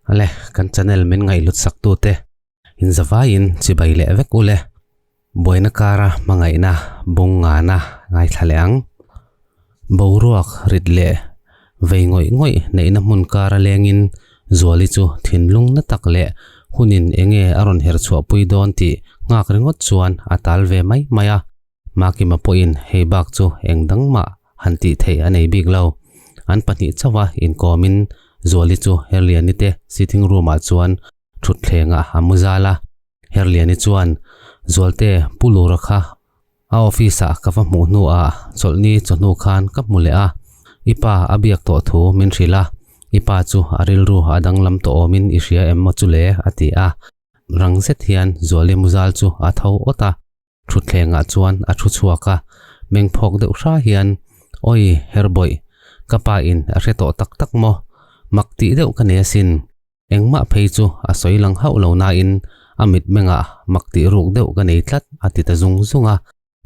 Ale kan channel min ngaihlut sak tute inzavaiin chibai leh vek ule. Buaina kara hmangaihna bung ngana ngaithla leh ang. Boruak rit leh vei ngawih ngawih neihna hmun kara lengin Zuali chu thinlung na tak leh hunin enge a rawn her chhuahpui dawn tih nghak ringawt chuan a tal ve mai mai a. Makima pawhin hei bak chu eng dang mah han tih theih a nei bik lo. An pahnih chauha inkawmin Zuali chu Herliani te sitting room ah chuan thutthlengah a mu zal a. Herliani chuan Zualte Pu Lura kha a office ah ka va hmuh hnuah chawlhni chawhnu khan ka hmu leh a, i pa a biak tawh thu min hrilh a, i pa chu a rilru a danglam tawh awmin i hria em maw chu le? a ti a. Rang zet hian Zuali muzal chu a tho awt a. Thutthlengah chuan a thu chhuak a, meng phawk deuh hra hian, Awi, Herbawih, ka pa in a hre tawh tak tak maw? Mak tih deuh ka nei asin. Engmah phei chu a sawi lang hauh lo nain a mitmengah mak tih ruk deuh ka nei tlat a ti ta zung zung a.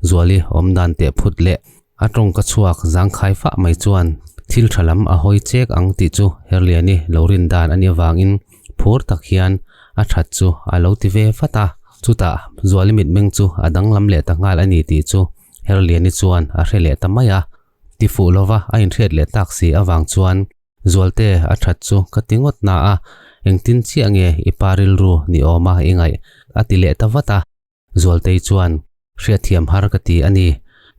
Zuali awm dan teh phut leh a tawngka chhuak zangkhai fah mai chuan thil tha lam a hawi chek ang tih chu Herliani lo rin dan a nih avangin phur tak hian a that chu a lo ti ve vat a. Chutah Zuali mitmeng chu a danglam leh ta nghal a ni tih chu Herliani chuan a hre leh ta mai a. Ti fuh lova a inhriat leh tak si avang chuan Zualte a that chu ka ti ngawt na a, engtin chiah nge i pa rilru ni awma i ngaih a ti leh ta vat a. Zualtei chuan, Hriatthiam har ka ti a ni.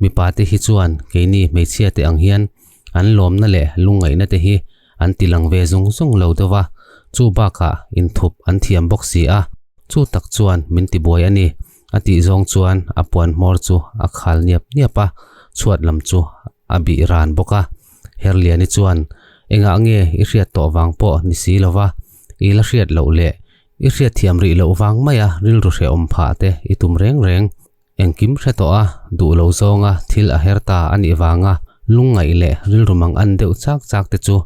Mipa te hi chuan keini hmeichhia te ang hian an lawmna leh lungngaihna te hi an ti lang ve zung zung lo deuh a, chu bakah inthup an thiam bawk si a, chu tak chuan min ti buai a ni. A tih zawng chuan a puan hmawr chu a khal niap niap a, chhuat lam chu a bih ran bawk a. Herliani chuan, Engah nge i hriat tawh vang pawh ni si lova, i la hriat loh leh I hriatthiam rih loh vang maia rilru hrehawm phah te i tum reng reng. Engkim hre tawh a, duh lo zawnga thil a her ta a nih vanga lungngaih leh rilru mang an deuh chak chak te chu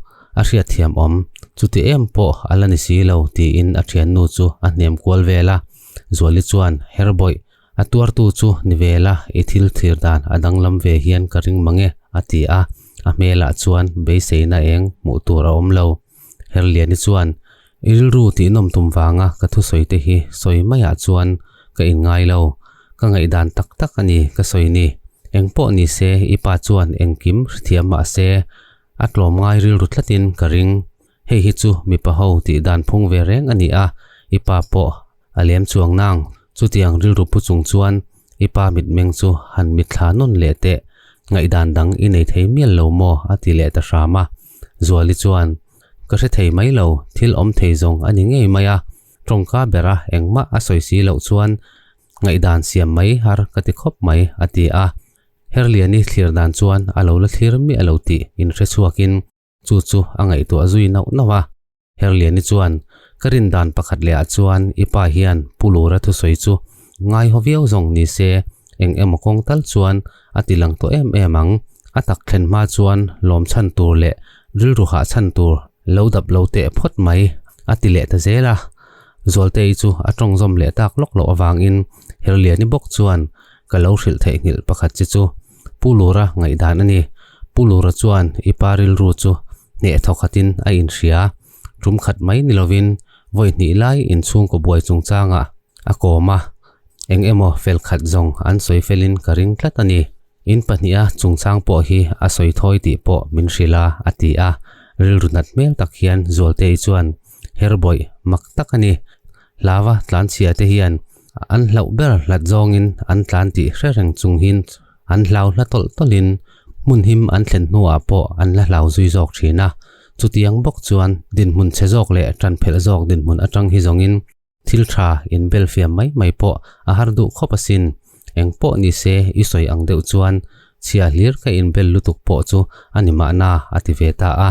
a hriatthiam awm. Chuti em pawh a la ni si lo tiin a thiannu chu a hnem kual vel a. Zuali chuan, Herbawih, a tuartu chu ni ve la, i thil thlir dan a danglam ve hian ka ring mang e, a ti a. A hmelah chuan beiseina eng hmuh tur a awm lo. Herliani chuan, I rilru tihnawm tum vanga ka thusawi te hi sawi maiah chuan ka inngai lo. Ka ngaihdan tak tak a ni ka sawi ni. Engpawh ni se i pa chuan engkim hrethiam mah se a tlawm ngai rilru tlatin ka ring. Hei hi chu mipa ho tih dan phung ve reng a ni a, i pa pawh a lem chuang nang. Chutiang rilru pu chung chuan i pa mitmeng chu han mitthla nawn leh teh. Ngaihdan dang i nei thei mial lo maw a ti leh ta hram a. Zuali chuan, Ka hre thei mai lo, thil awm thei zawng a ni ngei mai a, tawngka bera engmah a sawi si loh chuan ngaihdan siam mai har ka ti khawp mai, a ti a. Herliani thlir dan chuan a lo la thlir miah lo tih inhre chhuakin chu chu a ngaihtuah zui nauh nauh a. Herliani chuan, Ka rin dan pakhat leh ah chuan i pa hian Pu Lura thusawi chu ngaihaw viau zawng ni se, eng emaw kawng tal chuan a ti lang tawh em em ang. A tak thlen hma chuan lawm chhan tur leh rilru hah chhan tur lo dap lo teh phawt mai a ti leh ta zel a. Zualtei chu a tawng zawm leh tak lawk loh avangin Herliani bawk chuan ka lo hrilh theihnghilh pakhat che chu Pu Lura ngaihdan a ni. Pu Lura chuan i pa rilru chu hneh thaw khatin a inhria. Tum khat mai ni lovin vawi hnih lai inchhungkaw buai chungchangah a kawm a, eng emaw fel khat zawng an sawi felin ka ring tlat a ni. In pahniha chungchang pawh hi a sawi thawi tih pawh min hrilh a, a ti a. Rilru nat hmel tak hian Zualtei chuan Herbawih mak tak a ni. Hlava tlanchhia te hian an hlauh ber hlat zawngin an tlan tih hre reng chung hin an hlau hla tawlh tawlhin hmun him an thlen hnuah pawh an la hlau zui zawk thin a. Chutiang bawk chuan dinhmun chhe zawk leh tanphelh zawk dinhmun atang hi zawngin thil tha inbel fiam mai mai pawh a har duh khawp asin. Eng pawh ni se i sawi ang deuh chuan chhia hlir ka inbel lutuk pawh chu a ni mahna a ti ve ta a.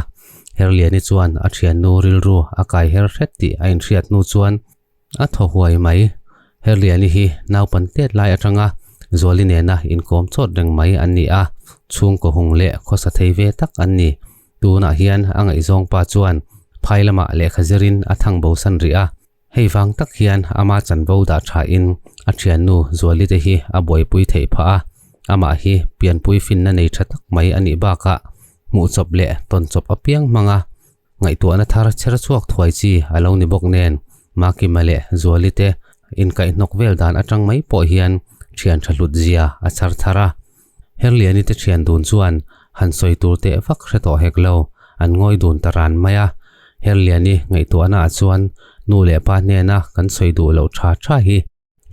Herliani chuan a thiannu rilru a kai her hret tih a inhriat hnu chuan A thaw huai mai. Herliani hi naupan tet lai atanga Zuali nena inkawm chawt reng mai an ni a, chhungkaw hung leh khawsa thei ve tak an ni. Tunah hian a ngaihzawng pa chuan phai lamah lehkha zirin a thang bo san rih a. Hei vang tak hian ama chanvo dah thain a thiannu Zuali te hi a buaipui theih phah a, amah hi pianpui finna nei tha tak mai a nih bakah hmuh chawp leh tawn chawp apiang hmanga. Ngaihtuahna thar chher chhuak thuai chi a lo ni bawk nen, Makima leh Zuali te inkaihhnawk vel dan atang mai pawh hian thian tha hlut zia a chhar thar a. Herliani te thian dun chuan han sawi tur teh vak hre tawh hek lo, an ngawi dun ta ran mai a. Herliani ngaihtuahna ah chuan nu leh pa hnena kan sawi duh loh tha tha hi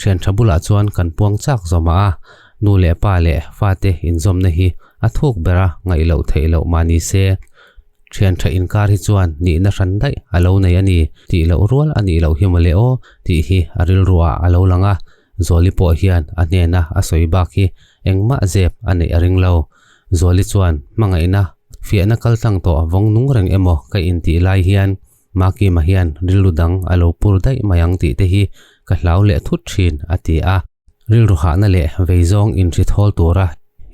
Thian tha bulah chuan kan puang chak zawm a, nu leh pa leh fate inzawmna hi a thuk bera ngaih loh theih loh mah ni se, thian tha inkar hi chuan nihna hran daih a lo nei a ni tih loh rual a nih loh hi mawle aw tih hi a rilruah a lo lang a, Zuali pawh hian a hnena a sawi bak hi engmah zep a neih a ring lo. Zuali chuan hmangaihna fiahna kaltlang tawh vawng nung reng emaw ka intih lai hian Makima hian rilru dang a lo pur daih mai ang tih te hi ka hlau leh thut thin, a ti a. Rilru hahna leh vei zawng inhri thawl tura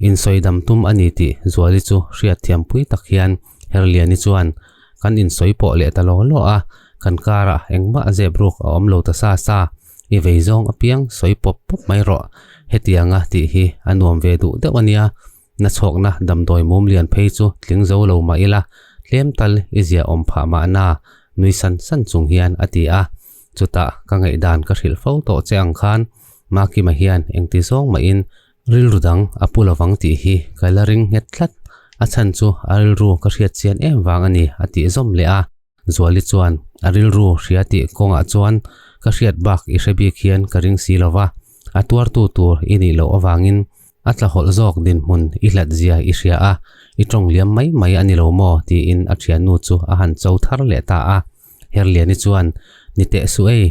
insawi dam tum a ni tih Zuali chu hriat thiampui tak hian Herliani chuan kan insawi pawh leh ta law law a, kan karah engmah zep ruk a awm lo ta sa sa, i vei zawng apiang sawi pawp pawp mai rawh, hetianga tih hi a nuam ve duh deuh a nia, Nachhawkna damdawi mum lian phei chu tling zo lo mah ila, tlem tal i zia awm phah mahna, nui san san chung hian a ti a. Chutah ka ngaihdan ka hrilh fo tawh che ang khan Makima hian engti zawng mahin rilru dang a pu lovang tih hi ka la ring nghet tlat. A chhan chu a rilru ka hriat chian em vang a ni a tih zawm leh a. Zuali chuan a rilru hria tih kawngah chuan ka hriat bak i hre bik hian ka ring si lova, a tuartu tur i nih loh avangin A tlahawlh zawk dinhmun i hlat zia i hria a, i tawng liam mai mai a ni lo maw? tiin a thiannu chu a han cho thar leh ta a. Herliani chuan, Ni teh suh ei,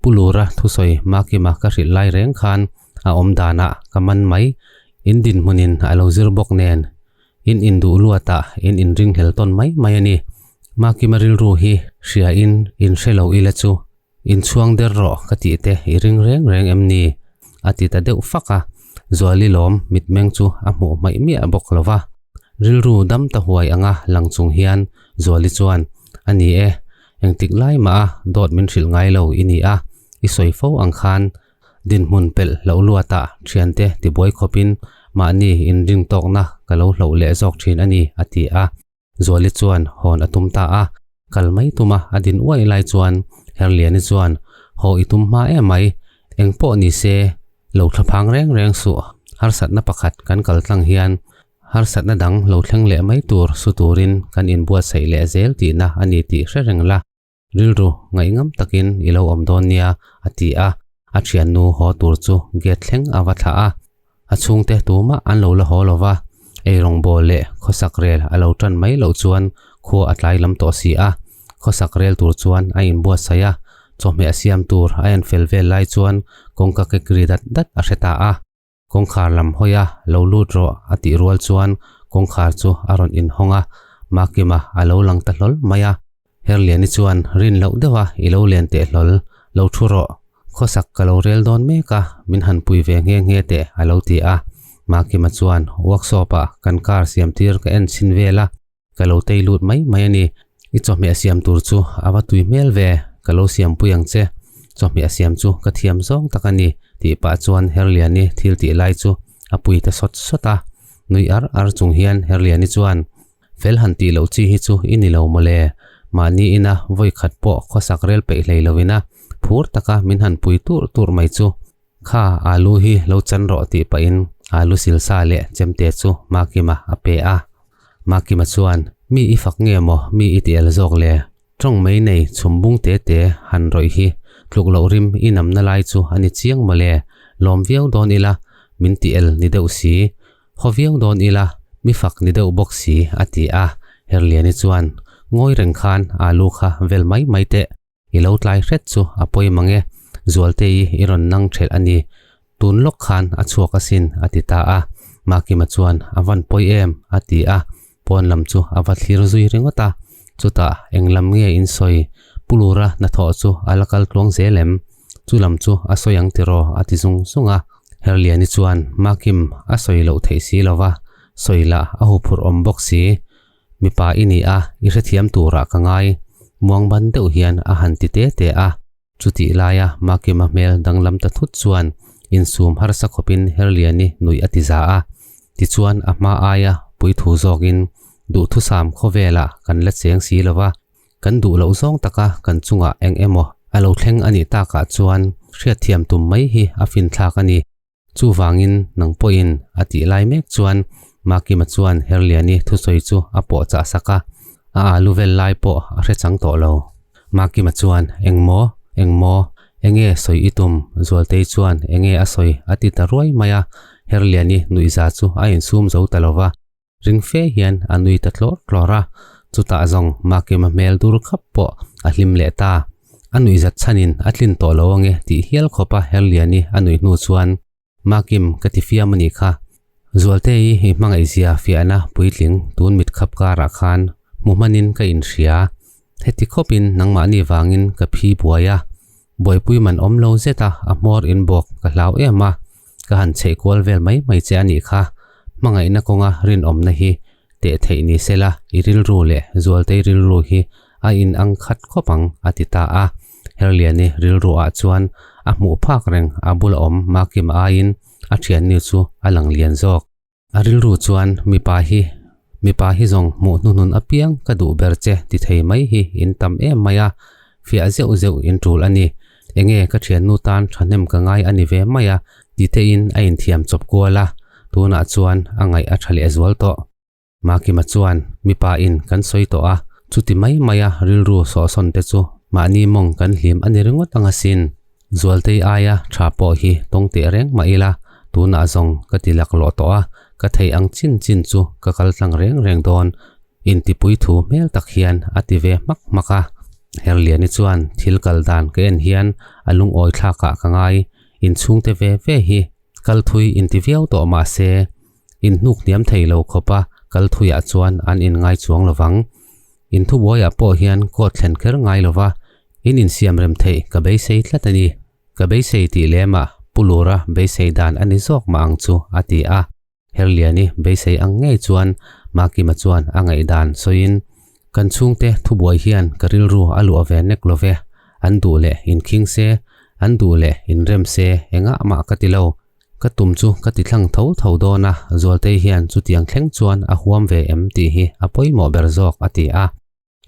Pu Lura thusawi Makima ka hrilh lai reng khan a awm danah ka man mai, in dinhmunin a lo zir bawk nen, in induh luatah in inringhlel tawn mai mai a ni. Makima rilru hi hria in inhre lo ila chu Inchhuang der rawh ka tih te i ring reng reng em ni? a ti ta deuh fak a, Zuali lawm mitmeng chu a hmuh hmaih miah bawk lo va. Rilru dam ta huai anga lang chung hian Zuali chuan, A ni e, engtik lai mah a dawt min hrilh ngai lo i ni a, i sawi fo ang khan dinhmun pelh loh luatah thiante tibuai khawpin mahni inring tawkna ka lo hloh leh zawk thin a ni, a ti a. Zuali chuan hawn a tum ta a, kal mai tuma a din uai lai chuan Herliani chuan haw i tum hma em mai, eng pawh ni se lo thla phang reng reng suh, harsatna pakhat kan kal tlang hian harsatna dang lo thleng leh mai tur su turin kan inbuatsaih leh zel tihna a ni tih hre reng la. Rilru ngaihngam takin i lo awm dawn nia, a ti a. A thiannu haw tur chu gate thleng a va thlah a. A chhungte tumah an lo la haw lo va, eirawng bawl leh khawsak rel a lo tan mai loh chuan khua a tlai lam tawh si a. Khawsak rel tur chuan a inbuatsaih a, chawhmeh siam tur a en fel vel lai chuan kawngka kek ri dat dat a hre ta a. Kawngkhar lam hawi a, lo lut rawh a tih rual chuan kawngkhar chu a rawn inhawng a, Makima a lo lang ta hlawl mai a. Herliani chuan rin loh deuh a, I lo len teh hlawl, lo thu rawh, khawsak ka lo rel dawn mek a, min han pui ve nghe nghe teh a lo ti a. Makima chuan workshop ah kan car siam tir ka en chhin vel a, Ka lo tei lut mai mai a ni. I chawhmeh siam tur chu a va tui hmel ve, ka lo siam pui ang che. Chawhmeh siam chu ka thiam zawng tak a ni, tih pah chuan Herliani thil tih lai chu a pui ta sawt sawt a. Nui ar ar chung hian Herliani chuan, Fel han tih loh chi hi chu i ni lo mawle, mahni ina vawi khat pawh khawsak rel peih hlei lovin a phur taka min han pui tur tur mai chu. Kha alu hi lo chan rawh tih pahin alu silsa leh chemte chu Makima a pe a. Makima chuan, Mi i fak nge maw, mi i ti el zawk le? Tawng mai nei chhum bung te te han rawih hi tluk loh rim i namna lai chu a ni chiang maw le? Lawm viau dawn ila, min ti el ni deuh si. Haw viau dawn ila, mi fak ni deuh bawk si, a ti a. Herliani chuan, Ngawi reng khan alu kha vel mai mai teh. I lo tlai hret chu a pawi mang e, Zualtei i rawn nang thelh a ni. Tun lawk khan a chhuak asin, a ti ta a. Makima chuan, A van pawi em? a ti a. Pawn lam chu a va thlir zui ringawt a. Chutah, Eng lam nge in sawi? Pu Lura hnathawh chu a la kal tluang zel em? Chu lam chu a sawi ang tiraw? a ti zung zung a. Herliani chuan, Makim, a sawi loh theih si lo va, sawi lah a huphurh awm bawk si. Mipa i ni a, i hrethiam turah ka ngai. Muangban deuh hian a han ti te te a. Chutih laia Makima hmel danglam ta thut chuan insum harsa khawpin Herliani nuih a ti za a. Tichuan a hma aia puithu zawkin duhthusam khawvelah kan la cheng si lo va. Kan duh loh zawng taka kan chungah eng emaw a lo thleng a nih takah chuan hriatthiam tum mai hi a finthlak a ni. Chuvangin nang pawhin a tih lai mek chuan Makima chuan Herliani thusawi chu a pawh chah sak a, a alu vel lai pawh a hre chang tawh lo. Makima chuan, Engmaw? Engmaw? Enge sawi i tum? Zualtei chuan, Enge a sawi? a ti ta ruai mai a, Herliani nuihza chu a insum zo ta lo va. Ring fe hian a nui ta tlawr tlawr a, chutah zawng Makima hmel dur khap pawh a hlim leh ta. A nuihzat chhanin a tlin tawh lo ange tih hial khawpa Herliani a nuih hnu chuan, Makim, ka ti fiam a nih kha. Zualtei i hmangaihzia fiahna puitling tun mit khap karah khan hmu hmanin ka inhria. Heti khawpin nangmahni vangin ka phi buai a, buaipui man awm lo zet a a hmawr inbawk ka hlau em a, ka han chheih kual vel mai mai che a nih kha. Hmangaihna kawnga rinawmna hi teh theih ni sela i rilru leh Zualtei rilru hi a in ang khat khawp ang a ti ta a. Herliani rilru ah chuan a hmuh phak reng a bula awm Makim aiin a thiannu chu a lang lian zawk. A rilru chuan mipa hi mipa hi zawng hmuh hnuhnun apiang ka duh ber che ti thei mai hi in tam em mai a, fiah zeuh zeuh in tul a ni. Enge ka thiannu tan thahnem ka ngai a ni ve mai a ti tein a inthiam chawp kual a, tunah chuan a ngaih a tha leh zual tawh. Makima chuan mipa in kan sawi tawh a, chuti mai mai a rilru sawhsawn te chu mahni mawng kan hlim a ni ringawt ang asin. Zualtei aia tha pawh hi tawng teh reng mah ila, tunah zawng ka ti laklawh tawh a, ka theih ang chin chin chu ka kal tlang reng reng dawn, intipui thu hmel tak hian a ti ve hmak hmak a. Herliani chuan thil kal dan ka en hian a lungawi thlakah ka ngai, inchhungte ve ve hi kal thui inti viau tawh mah se, inhnuk hniam thei lo khawpa kal thuiah chuan an inngai chuang lovang. Inthubuaiah pawh hian court thlen kher ngai lova in insiam rem theih ka beisei tlat a ni. Ka beisei tih lemah Pu Lura beisei dan a ni zawk mah ang chu a ti a. Herliani beisei ang ngei chuan Makima chuan a ngaihdan sawiin, Kan chhungte thubuai hian ka rilru a luah ve nek lo ve, an duh leh inkhing se, an duh leh inrem se engah mah ka ti lo. Ka tum chu ka ti thlang tho tho dawn a, Zualtei hian chutiang thleng chuan a huam ve em tih hi a pawimawh ber zawk a ti a.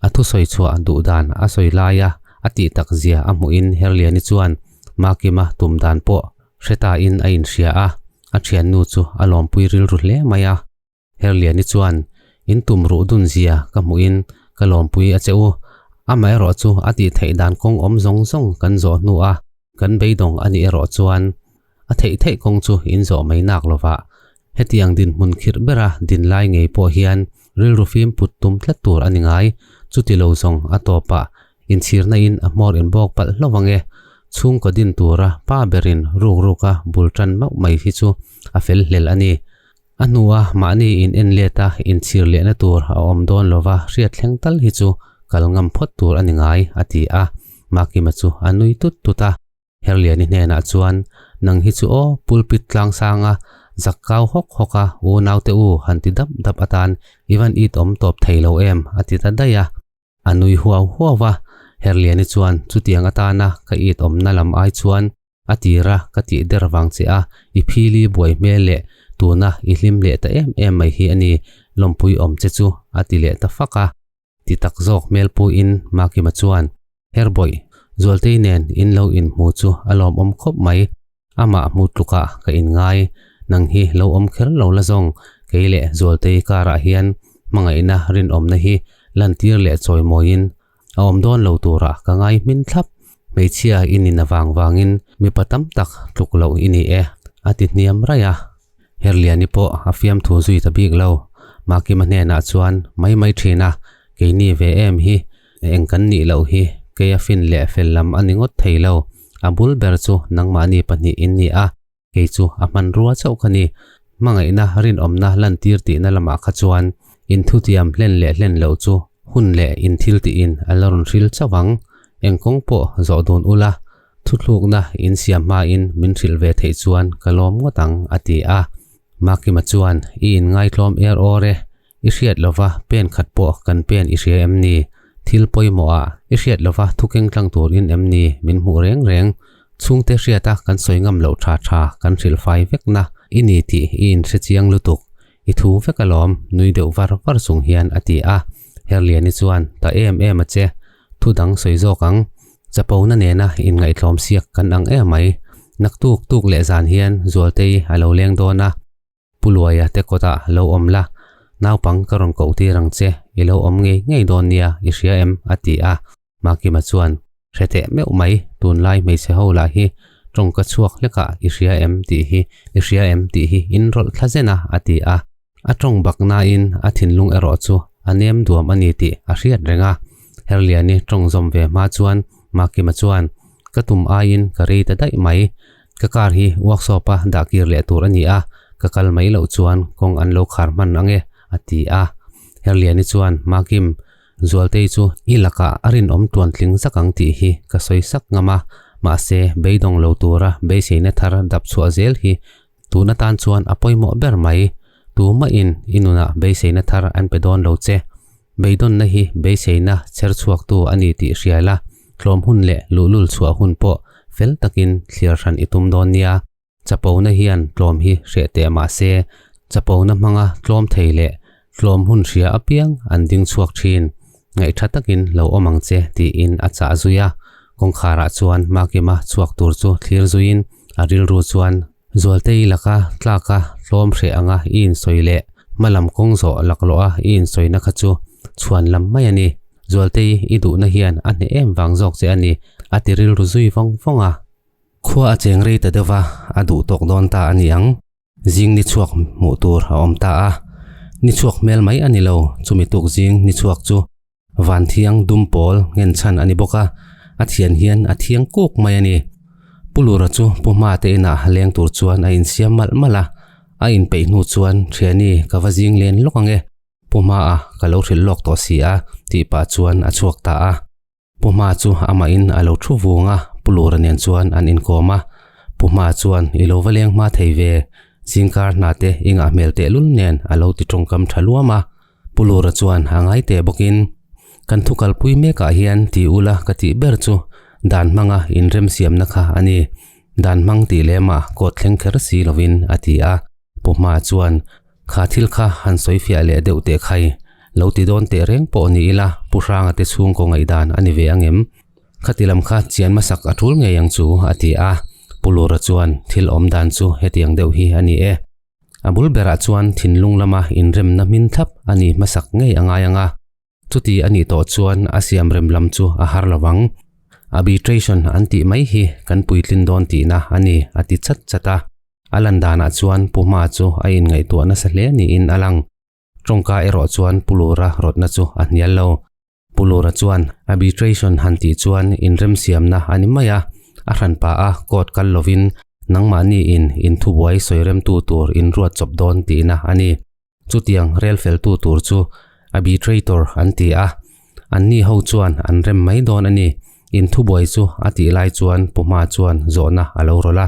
A thusawi chhuah duh dan a sawi laia a tih tak zia a hmuhin Herliani chuan Makima tum dan pawh hre tain a inhria a, a thiannu chu a lawmpui rilru hle mai a. Herliani chuan, In tum ruh dun zia ka hmuhin ka lawmpui a che u. Amaherawh chu a tih theih dan kawng awm zawng zawng kan zawh hnu a, kan beidawng a nih erawh chuan a theih theih kawng chu in zawh mai nak lovah. Hetiang dinhmun khirh bera din lai ngei pawh hian rilru fim put tum tlat tur a ni ngai. Chuti lo zawng a tawpah inchhirna in a hmawr inbawk palh hlauh ang e. Chhungkaw din tura pa berin ruk ruka bul tan mauh mai hi chu a fel hlel a ni. A hnua mahni in en let a inchhir lehna tur a awm dawn lova hriat thleng tal hi chu kal ngam phawt tur a ni ngai, a ti a. Makima chu a nui tut tut a. Herliani hnenah chuan, Nang hi chu aw, pulpit tlang sanga zak kau hawk hawk a, u naute u han ti dap dap atan i van it awm tawp thei lo em, a ti ta daih a. A nui huau huau a. Herliani chuan, Chutiang atana ka it awmna lam ai chuan A tira ka tih der vang che a, i phili buai hmel leh tuna i hlim leh ta em em mai hi a ni, lawmpui awm che chu a ti leh ta fak a. Ti tak zawk hmel puiin Makima chuan, Herbawih, Zualtei nen in lo inhmu chu a lawmawm khawp mai, amah hmu tlukah ka inngai, nang hi lo awm kher lo la zawng, kei leh Zualtei karah hian hmangaihna rinawmna hi lantir leh chawimawiin A awm dawn lo turah ka ngai hmin thlap. Hmeichhia i nin avang vangin mipa tam tak tluk loh i ni e, a ti hniam raih a. Herliani pawh a fiamthu zui ta bik lo. Makima hnenah chuan mai mai thin a, keini ve em hi, eng kan nih loh hi, kei a fin leh fel lam a ni ngawt thei lo. A bul ber chu nangmahni pahnih in ni a, Kei chu a hmanrua chauh kha ni. Hmangaihna rinawmna lantir tihna lamah kha chuan inthutiam hlen leh hlen loh chu hun leh inthil tiin a la rawn hril chauh ang. Eng kawng pawh zawh dun ula, thuthlukna insiam hmain min hrilh ve theih chuan ka lawm ngawt ang, a ti a. Makima chuan, I inngaitlawm er awr e, I hriat lova pen khat pawh kan pen i hria em ni? Thil pawimawh ah i hriat lova thu keng tlang tur in em ni min hmuh reng reng? Chhungte hriata kan sawi ngam loh tha tha kan hrilh fai vek na i ni tih i inhre chiang lutuk. I thu vek alawm nui deuh var var chung hian a ti a. Herliani chuan, Ta em em a che. Thu dang sawi zawk ang. Chapona nena inngaihtlawm siak kan ang em mai. Naktuk tuk leh zan hian Zualtei a lo leng dawn a. Pu Luaia te kawtah lo awm la, naupang ka rawn koh tir ang che, i lo awm ngei ngei dawn nia, i hria em? a ti a. Makima chuan, Hre teh meuh mai, tunlai hmeichhe ho lah hi tawngka chhuak hlekah i hria em tih hi, i hria em tih hi in rawlh thla zen a, a ti a. A tawng bak nain a thinlung erawh chu a nem duam a ni tih a hriat reng a. Herliani tawng zawm ve hma chuan Makima chuan, Ka tum aiin ka rei ta daih mai. Ka car hi workshop-a dah kir leh tur a ni a, ka kal mai loh chuan kawng an lo khar hman ang e, a ti a. Herliani chuan, Makim, Zualtei chu i lakah a rinawm tuantling zak ang tih hi ka sawi sak ngam a, mahse beidawng lo tura beiseina thar dap chhuah zel hi tun atan chuan a pawimawh ber mai. Tumahin i nunah beiseina thar an pe dawn lo che. Beidawnna hi beiseina chher chhuaktu a ni tih hria la, tlawm hun leh luhlul chhuah hun pawh fel takin thliar hran i tum dawn nia. Chapona hian tlawm hi hreh teh mah se, chapona hmanga tlawm thei leh tlawm hun hria apiang an ding chhuak thin. Ngaih tha takin lo awm ang che tiin a chah zui a. Kawngkharah chuan Makima chhuak tur chu thlir zuiin a rilru chuan Zualtei laka tlaka tlawm hreh anga i insawi leh hmalam kawng zawh laklawh a i insawina kha chu chhuan lam mai a ni. Zualtei i duhna hian a hneh em vang zawk che a ni a ti rilru zui vawng vawng a. Khua a cheng rei ta deuh va, a duh tawk dawn ta a ni ang. Zing ni chhuak hmuh tur a awm ta a. Ni chhuak hmel mai a ni lo, chumi tuk zing ni chhuak chu van thiang dum pawl nghen chhan a ni bawk a, a thian hian a thiang kuk mai a ni. Pu Lura chu Pu Hma te inah leng tur chuan a insiam malh malh a, a inpeih hnu chuan Thiani ka va zing len lawk ang e, Pu Hma-a ka lo hrilh lawk tawh si a tih pah chuan a chhuak ta a. Pu Hma chu amahin a lo thu vung a, Pu Lura nen chuan an inkawm a. Pu Hma chuan, I lo va leng hma thei ve, zingkar hna te i ngah hmel tehlul nen a lo ti tawngkam tha luam a. Pu Lura chuan a ngai teh bawkin, Kan thu kalpui mekah hian ti ula ka tih ber chu dan hmanga inremsiamna kha a ni. Dan hmang tih lemah court thleng kher si lovin a ti a. Pu Hma chuan, Kha thil kha han sawi fiah leh deuh teh khai, lo ti dawn teh reng pawh ni ila Pu Hranga te chhungkaw ngaihdan a ni ve ang em? Khati lam kha chian hmasak a tul ngei ang chu, a ti a. Pu Lura chuan, Thil awm dan chu hetiang deuh hi a ni e. A bul berah chuan thinlung lama inremna hmin thlap a ni hmasak ngei a ngai ang a. Chuti a nih tawh chuan a siam rem lam chu a har lo vang. Arbitration an tih mai hi kan puitlin dawn tihna a ni, a ti chat chat a. A lan danah chuan Pu Hma chu a inngaihtuah nasa hle niin a lang. Tawngka erawh chuan Pu Lura rawtna chu a hnial lo. Pu Lura chuan arbitration han tih chuan inremsiamna a ni mai a, a hranpa a court kal lovin nangmahni in inthubuai sawiremtu tur inruat chawp dawn tihna a ni. Chutiang rel feltu tur chu arbitrator an ti a, anni ho chuan an rem mai dawn a ni. Inthubuai chu a tih lai chuan Pu Hma chuan zawhna a lo rawlh a.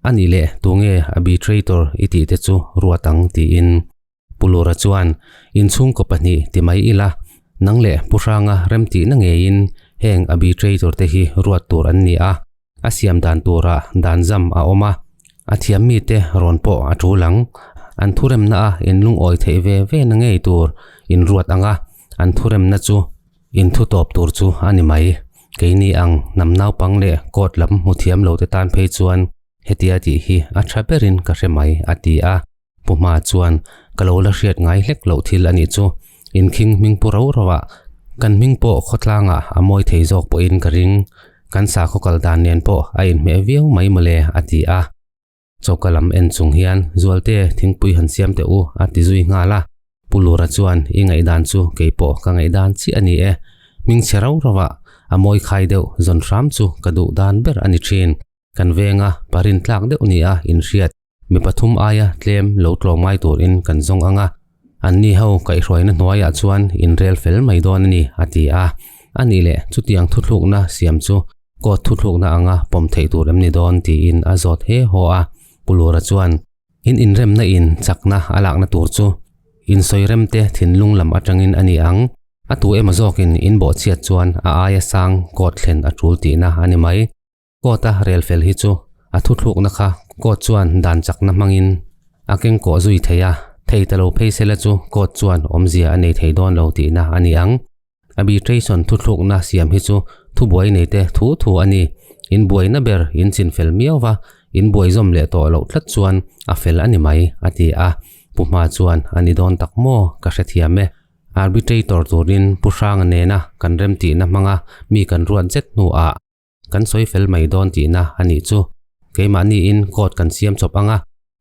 A nih leh tunge arbitrator i tih te chu ruat ang tiin Pu Lura chuan inchhungkaw pahnih ti mai ila, nang leh Pu Hranga remtihna ngeiin heng arbitrator te hi ruat tur an ni a, a siam dan turah dan zam a awm a, a thiam mite rawn pawh a tul ang. An thuremna a inlungawi theih ve ve na ngei tur inruat ang a, an thuremna chu inthu tawp tur chu a ni mai. Keini ang hnam naupang leh court lam hmu thiam lo te tan phei chuan hetia tih hi a tha berin ka hre mai, a ti a. Pu Hma chuan, Ka lo la hriat ngai hlek loh thil a nih chu. Inkhing hming pu ro ro ah kan hming pawh khawtlangah a mawi thei zawk pawhin ka ring. Kan sakhaw kal dan nen pawh a inhmeh viau mai mawle, a ti a. Choka lam en chung hian, Zualte, thingpui han siam teh u, a ti zui nghal a. Pu Lura chuan, I ngaihdan chu kei pawh ka ngaihdan chiah a ni e. Hming chhe ro ro ah a mawi khai deuh zawn hram chu ka duh dan ber a ni thin. Kan venga parin tlak deuh nia inhriat. Mi pathum aia tlem lo tlawm ngai turin kan zawng ang a, anni ho kaihhruaina hnuaiah chuan inrel fel mai dawn a ni, a ti a. A nih leh chutiang thuthlukna siam chu court thuthlukna anga pawm theih tur em ni dawn tiin a zawt he haw a. Pu Lura chuan, In inremna in chakna a lakna tur chu insawiremte thinlung lam atangin a ni ang. A tu emaw zawkin in bawhchhiat chuan a aia sang court thlen a tul tihna a ni mai. Court-a rel fel hi chu a thuthlukna kha court chuan dan chakna hmangin a keng kawh zui thei a, thei ta lo phei sela chu court chuan awmzia a nei thei dawn lo tihna a ni ang. Arbitration thuthlukna siam hi chu thubuai neite thu thu a ni. In buaina ber in chinfel miau va, in buai zawm leh tawh loh tlat chuan a fel a ni mai, a ti a. Pu Hma chuan, A ni dawn tak maw? Ka hrethiam e. Arbitrator turin Pu Hranga nena kan remtihna hmanga mi kan ruat zet hnuah kan sawi fel mai dawn tihna a nih chu. Keimahniin court kan siam chawp ang a,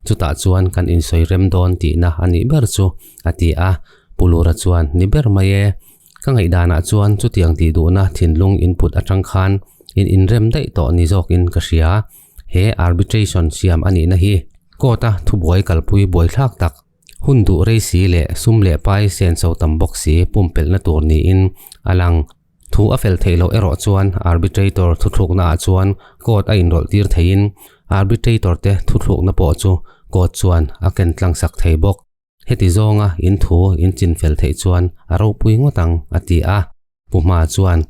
chutah chuan kan insawi rem dawn tihna a nih ber chu, a ti a. Pu Lura chuan, Ni ber mai e. Ka ngaihdanah chuan chutiang tih duhna thinlung input atang khan in inrem daih tawh ni zawkin ka hria. He arbitration siam a nihna hi court-a thubuai kalpui buaithlak tak Hun duh rei si leh sum leh pai senso tam bawk si pumpelhna tur niin a lang. Thu a fel theih loh erawh chuan arbitrator thuthluknaah chuan court a inrawlh tir theiin arbitrator te thuthlukna pawh chu court chuan a ken tlang sak thei bawk. Heti zawnga in thu in chin fel theih chuan a ropui ngawt ang, a ti a. Pu Hma chuan,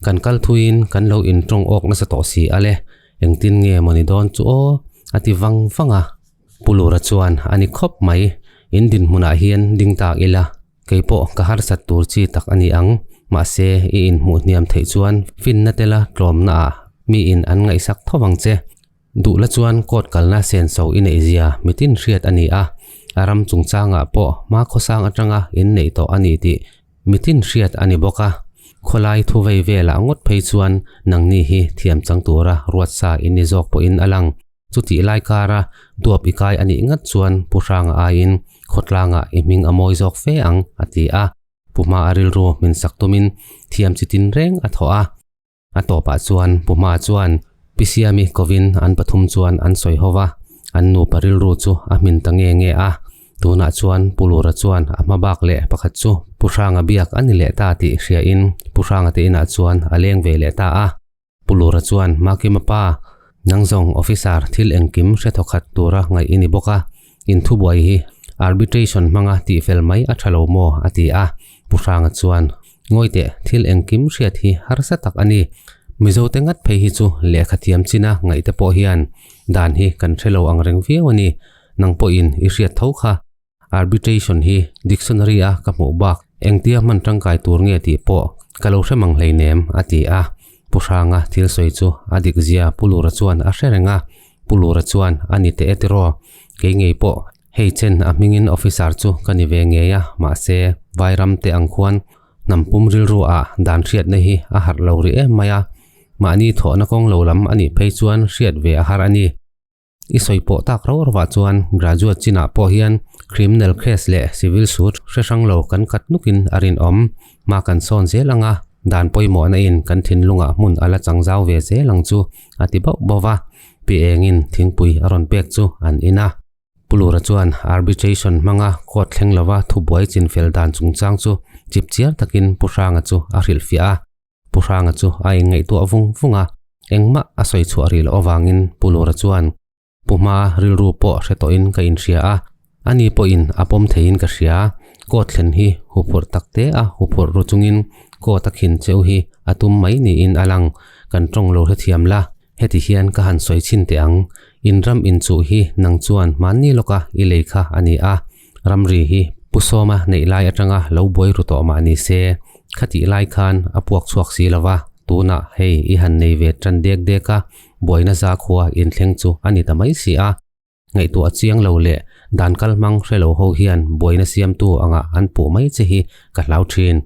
Kan kal thuiin kan lo intawng awk nasa tawh si a le, engtin nge mawni dawn chu aw? a ti vang vang a. Pu Lura chuan, A ni khawp mai, in dinhmunah hian ding tak ila, kei pawh ka harsat tur chi tak a ni ang, mahse i inhmuh hniam theih chuan finna tela tlawmnaah miin an ngaihsak tho vang che. Duhla chuan court kalna senso i neih zia mitin hriat a ni a, a ram chungchangah pawh hma khawsang atanga inneih tawh a ni tih mitin hriat a ni bawk a. Khawlai thu vei velah ngawt phei chuan nangni hi thiam chang tura ruatsa in ni zawk pawhin a lang. Chutih lai kara duap i kai a nih ngat chuan Pu Hranga aiin khawtlangah i hming a mawi zawk fe ang, a ti a. Pu Hma a rilru min sak tumin thiam chi tinreng a thawh a. A tawpah chuan Pu Hma chuan Pi Siami kovin an pathum chuan an sawi ho va, an nupa rilru chu a hmin ta nge nge a. Tunah chuan Pu Lura chuan a hma bak leh pakhat chu Pu Hranga biak a ni leh ta tih hriain Pu Hranga te inah chuan a leng ve leh ta a. Pu Lura chuan Makima pa, nang zawng officer thil engkim hre thawkhat tura ngaih i ni bawk a, in thubuai hi arbitration hmanga tihfel mai a tha lo maw? a ti a. Pu Hranga chuan Ngawi teh, thil engkim hriat hi harsa tak a ni. Mizote ngat phei hi chu lehkha thiam china ngaihte pawh hian dan hi kan hre lo ang reng viau a ni. Nang pawhin i hriat tho kha. Arbitration hi dictionary a ka hmuh bak engtia hman tangkai tur nge tih pawh ka lo hre mang hleinem, a ti a. Pu Hranga thil sawi chu a dik zia Pu Lura chuan a hre reng a. Pu Lura chuan a ni teh e tiraw, kei ngei pawh Hei chen a hmingin officer chu ka ni ve ngei a, mahse Vairam te ang khuan hnam pum rilru ah dan hriatna hi a harh lo rih em mai a, mahni thawhna kawng lo lam a nih phei chuan hriat ve a har a ni. I sawi pawh tak rau rawah chuan graduate chinah pawh hian criminal case leh civil suit hre hrang lo kan kat nukin a rinawm. Hma kan sawn zel ang a, dan pawimawhna in kan thinlungah hmun a la chang zau ve zel ang chu a ti bauh bauh va, Pi Engin thingpui a rawn pek chu an in a. Pu Lura chuan arbitration hmanga court thleng lova thubuai chinfel dan chungchang chu chipchiar takin Pu Hranga chu a hrilhfiah a. Pu Hranga chu a inngaihtuah vung vung a, engmah a sawi chhuah rih loh avangin Pu Lura chuan, Pu Hma rilru pawh hre tawhin ka inhria a, ani pawhin a pawm theiin ka hria, court thlen hi huphurh tak te a huphurh ru chungin court a khin cheu hi a tum mai niin a lang, kan tawng lo hrethiam la. Heti hian ka han sawi chhin teh ang, in ram inchuh hi nang chuan hmanni lawka i lei kha a ni a, ramri hi Pu Sawma neih lai atanga lo buai ru tawh mah ni se, khatih lai khan a puak chhuak si lo va, tunah hei i han nei ve tan dek dek a, buaina zakhua inthleng chu a ni ta mai si a. Ngaihtuah chiang lo leh dan kal hmang hre lo ho hian buaina siamtu anga an puh mai che hi ka hlau thin.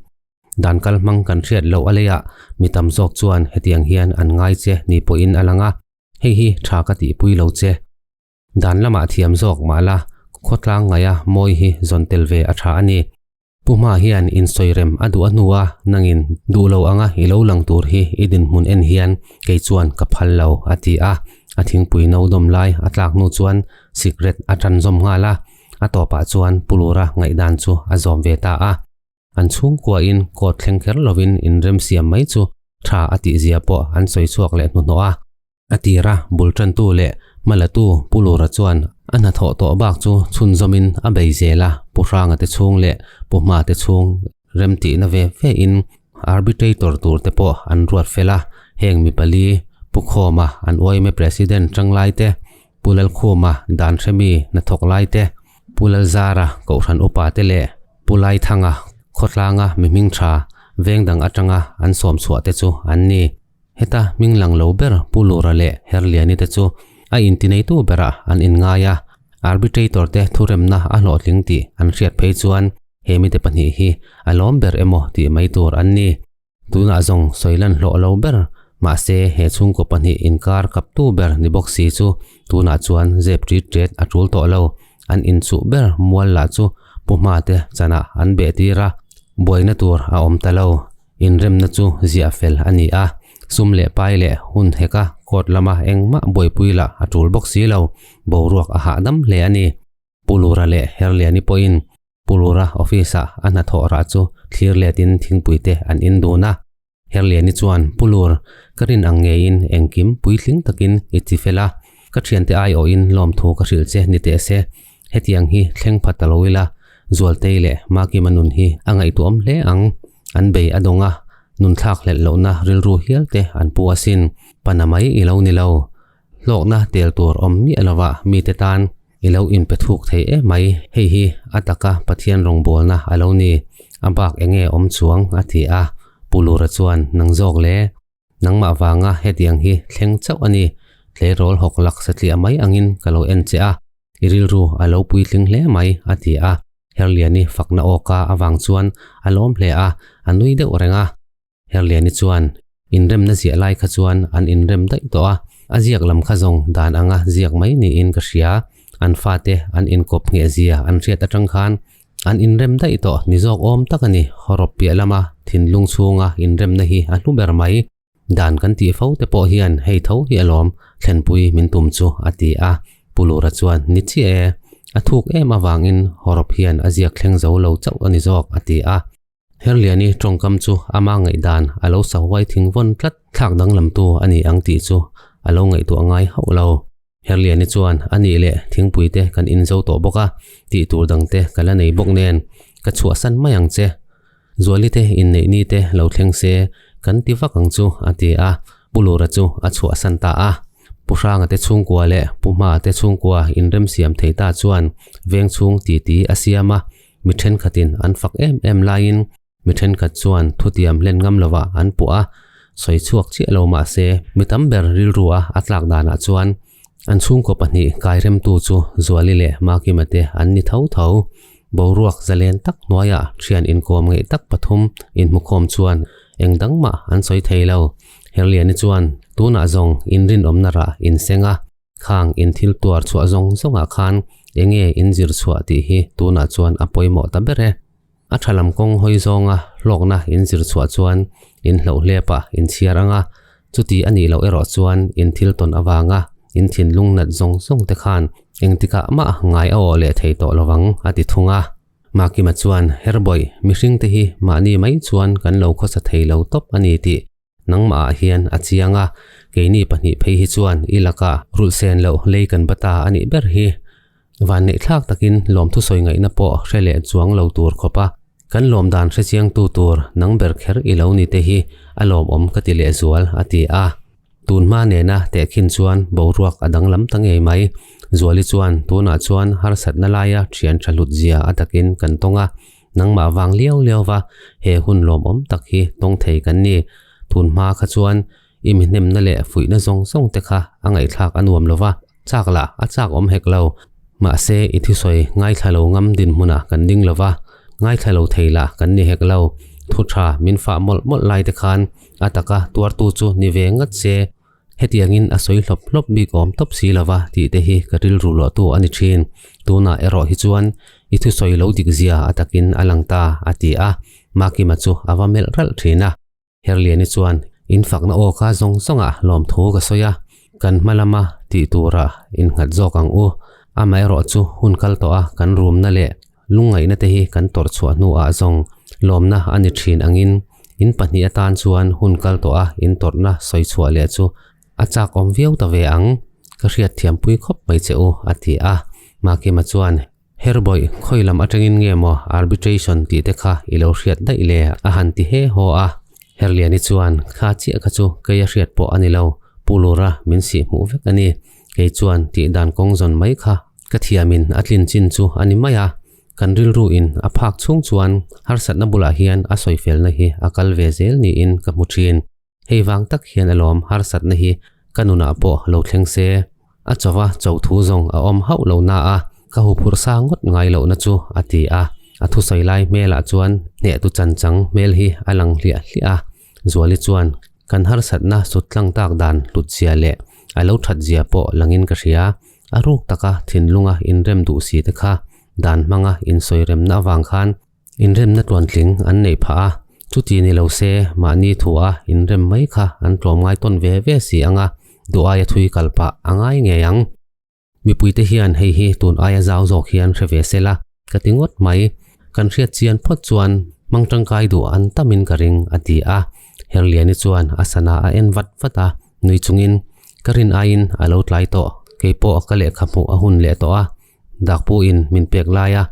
Dan kal hmang kan hriat loh a leiah mi tam zawk chuan hetiang hian an ngai che ni pawhin a lang a, hei hi tha ka tihpui lo che. Dan lamah thiam zawk mah la, khawtlang ngaia mawi hi zawn tel ve a tha a ni. Pu Hma hian insawi rem a duh a hnu a, nangin duh lo anga i lo lang tur hi i dinhmun en hian kei chuan ka phal lo, a ti a. A thingpui no dawm lai a tlak hnu chuan sikret a tan zawm nghal a, a tawpah chuan Pu Lura ngaihdan chu a zawm ve ta a. An chhungkuain court thleng kher lovin inremsiam mai chu tha a tihzia pawh an sawi chhuak leh hnuhnawh a. A tira bul tantu leh hmalatu Pu Lura chuan a hnathawh tawh bak chu chhunzawmin a bei zel a, Pu Hranga te chhung leh Pu Hma te chhung remtihna ve ve in arbitrator tur te pawh an ruat fel a, heng mi pali Pu Khawma an uaime President tanglai te, Pu Lalkhuma dan hremi hnathawk lai te, Pu Lalzara Kohhran upa te leh Pu Laithanga khawtlanga mi hming tha veng dang atanga an sawm chhuah te chu an ni. Heta hming lang lo ber Pu Lura leh Herliani te chu a intineitu berah an inngai a, arbitrator te thuremna a hlawhtling tih an hriat phei chuan he mite pahnih hi a lawm ber emaw tih mai tur an ni. Tunah zawng sawi lan hlawh lo ber, mahse he chhungkaw pahnih inkar kaptu ber ni bawk si chu tunah chuan zep ṭit ṭet a ṭul tawh lo. An inchuh ber mual lah chu Pu Hma te chanah an beh tir a, buaina tur a awm ta lo. Inremna chu ziah fel a ni a, sum leh pai leh hun heka court lama engmah buaipui lah a ṭul bawk si lo, boruak a hahdam hle a ni. Pu Lura leh Herliani pawhin Pu Lura office-ah a hnathawh rah chu thlir letin thingpuite an in dun a. Herliani chuan, Pu Lur, ka rin ang ngeiin engkim puitling takin i ti fel a, ka thiante aiawhin lawmthu ka hrilh che ni teh se. Hetiang hi thleng phat ta lo ila, Zualtei leh Makima nun hi a ngaihtuahawm hle ang. An bei a dawng a, nun thlak hlelh lohna rilru hial te an pu asin. Pana mai i lo ni lo. Hlawkna tel tur awm miah lovah mite tan i lo inpe thuk thei em mai, hei hi a taka Pathian rawngbawlna a lo ni, a bak enge awm chuang a ti a, Pu Lura chuan nang zawk le, nangmah vanga hetiang hi thleng chauh a ni, tleirawl hawk lak satliah mai angin ka lo en che a, i rilru a lo puitling hle mai a ti a, Herliani fakna awka avang chuan a lawm hle a, a nui deuh reng a. Herliani chuan, Inremna ziah lai kha chuan an inrem daih tawh a, a ziak lam kha zawng dan anga ziak mai niin ka hria. An fate an inkawp ngheh zia an hriat atang khan an inrem daih tawh ni zawk awm tak a ni. Hawrawp piah lama thinlung chhunga inremna hi a hlu ber mai. Dan kan tih fo te pawh hian hei tho hi alawm thlenpui min tum chu a ti a. Pu Lura chuan, Ni chiah e, a thuk em avangin hawrawp hian a ziak thleng zo lo chauh a ni zawk a ti a. Herliani tawngkam chu ama ngaihdan a lo sahuai thing vawn tlat thlak danglamtu a ni ang tih chu a lo ngaihtuah ngai hauh lo. Herliani chuan a nih leh thingpui te kan inzo tawh bawk a, tih tur dang te ka la nei bawk nen ka chhuahsan mai ang che. Zuali te inneih ni te lo thleng se kan ti vak ang chu a ti a, Pu Lura chu a chhuahsan ta a. Pu Hranga te chhungkua leh Pu Hma te chhungkua inremsiam thei ta chuan veng chhung titi a siam a, Mi thenkhatin an fak em em laiin mi thenkhat chuan thutiam hlen ngam lovah an puah a, sawi chhuak chiah lo mah se mi tam ber rilrua a tlak danah chuan an chhungkaw pahnih kairemtu chu Zuali leh Makima te an ni tho tho. Boruak zalen tak hnuaiah thian inkawm ngeih tak pathum inhmukhawm chuan eng dang mah an sawi thei lo. Herliani chuan tunah zawng inrinawmna rah inseng a. Khang in thil tuar chhuah zawng zawngah khan enge in zir chhuah tih hi tunah chuan a pawimawh ta ber e. A tha lam kawng hawi zawnga hlawkna in zir chhuah chuan in hloh hlepah in chhiar ang a, chuti a nih loh erawh chuan in thil tawn avanga in thinlung nat zawng zawng te khan engtikah mah ngai a awh leh thei tawh lovang a ti thung a. Makima chuan, Herbawih, mihring te hi mahni mai chuan kan lo khawsa thei lo tawp a ni tih Nangmah ah hian a chiang a, keini pahnih phei hi chuan i laka rulh sen loh lei kan ba ta a nih ber hi. Vanneih thlak takin lawmthu sawi ngaihna pawh hre leh chuang lo tur khawp a, kan lawm dan hre chiangtu tur nang ber kher i lo ni te hi a lawmawm ka ti lehzual a ti a. Tun hma nena tehkhin chuan boruak a danglam ta ngei mai. Zuali chuan tunah chuan harsatna laia thian tha hlut zia a takin kan tawng a, Nangmah vang liau liau va he hun lawmawm tak hi tawng thei kan ni. Tun hma kha chuan i mi hnemna leh fuihna zawng zawng te kha a ngaihthlak a nuam lo va, chak lah a chak awm hek lo. Mahse i thusawi ngaithla lo ngam dinhmunah kan ding lo va, ngaithla lo thei lah kan ni hek lo. Thu tha min fah mawlh mawlh lai te khan a taka tuartu chu ni ve ngat se. Hetiangin a sawi hlawp hlawp bik awm tawp si lova tih te hi ka rilru luahtu a ni thin. Tunah erawh hi chuan i thusawi lo dik zia a takin a lang ta a ti a, Makima chu a va melh ralh thin a. Herliani chuan in fakna aw kha zawng zawngah lawmthu ka sawi a, kan hma lama tih tura innghat zawk ang u. Amaherawh chu hun kal tawh a kan rumna leh Lungngaihna te hi kan tawrh chhuah hnuah zawng lawmna a ni thin angin in pahnih atan chuan hun kal tawh a in tawrhna sawi chhuah leh chu a chak awm viau ta ve ang, ka hriat thiampui khawp mai che u a ti a. Makima chuan, Herbawih, khawi lam atangin nge maw arbitration tih te kha i lo hriat daih le a han ti he haw a. Herliani chuan, Kha chiah kha chu kei a hriat pawh a ni lo, Pu Lura min sih hmuh vek a ni. Kei chuan tih dan kawng zawn mai kha ka thiamin a tlin chin chu a ni mai a. Kan rilru in a phak chhung chuan harsatna bulah hian a sawifelna hi a kal ve zel niin ka hmu thin. Hei vang tak hian alawm harsatna hi ka nunah pawh lo thleng se. A chauva cho thu zawng a awm hauh lo na a, ka huphurh sa ngawt ngai lohna chu a ti a. A thusawi lai hmelah chuan hnehtu chanchang hmel hi a lang hliah hliah a. Zuali chuan kan harsatna sut tlang tak dan hlut zia leh a lo that zia pawh langin ka hria. A ruk taka thinlunga inrem duh si te kha dan hmanga insawiremna avang khan Inremna tluantling an neih phah a, chuti ni lo se mahni thua inrem mai kha an tlawm ngai tawn ve ve si ang a, duh aia thui kal pah a ngai ngei ang. Mipuite hian hei hi tun aia zau zawk hian hre ve sela ka ti ngawt mai, kan hriat chian phawt chuan hmang tangkai duh an tamin ka ring a ti a, Herliani chuan a sana a en vat vat a, nui chungin ka rin aiin a lo tlai tawh, keipawh ka lehkha hmuh a hun leh tawh a, Dakpu in min pek lai a,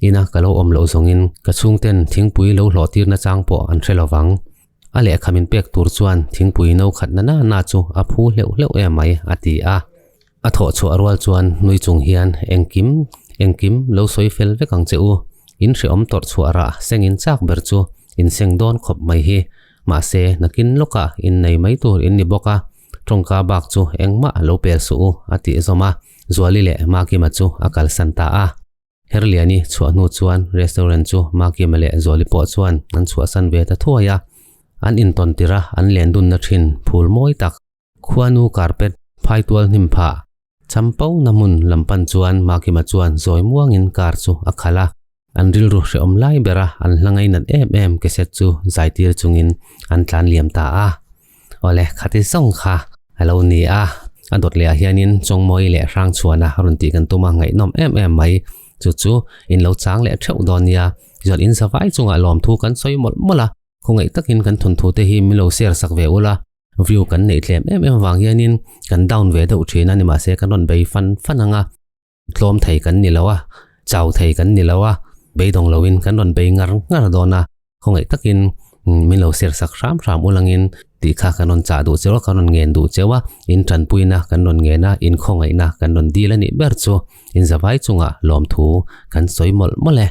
ina ka lo awm loh zawngin ka chhungten thingpui lo hlawh tirna chang pawh an hre lovang. A lehkha min pek tur chuan thingpui no khat na na na chu a phu hleuh hleuh em mai, a ti a. A thawh chhuah rual chuan nui chung hian engkim engkim lo sawi fel vek ang che u, in hreawm tawrh chhuah rah sengin chak ber chu in seng dawn khawp mai hi, mahse nakin lawkah innei mai tur in ni bawk a, tawngka bak chu engmah lo pel suh u, a tih zawm a. Zuali leh Makima chu a kalsan ta a. Herliani chhuah hnu chuan restaurant chu Makima leh Zuali pawh chuan an chhuahsan ve ta thuai a. An intawn tirh a an len dunna thin phul mawi tak, khuanu carpet phaitual hnim phah champo na hmun lam pan chuan Makima chuan zawi muangin car chu a khalh a. An rilru hrehawm lai bera an hla ngainat em em cassette chu zaitir chungin an tlan liam ta a. Awle, khati zawng kha a lo ni a, a dawt lehah hianin Chawngmawi leh Hrangchhuana rawn tih kan tum a, ngaihnawm em em mai. Chu chu in lo chang leh theuh dawn nia, tichuan in zavai chungah lawmthu kan sawi mawlh mawlh a, khawngaih takin kan thawnthu te hi min lo share sak ve ula, view kan neih tlem em em avang hianin kan down ve deuh thin a ni mahse kan rawn bei fan fan ang a. Tlawm thei kan ni lo a, chau thei kan ni lo a, beidawng loin kan rawn bei ngar ngar dawn a, khawngaih takin min lo ser sak hram hram ulangin tih kha kan rawn chah duh cheu a, kan rawn ngen duh cheu a, in tanpuina kan rawn ngen a, in khawngaihna kan rawn dil a nih ber chu in zavai chungah lawmthu kan sawi mawlh mawlh e.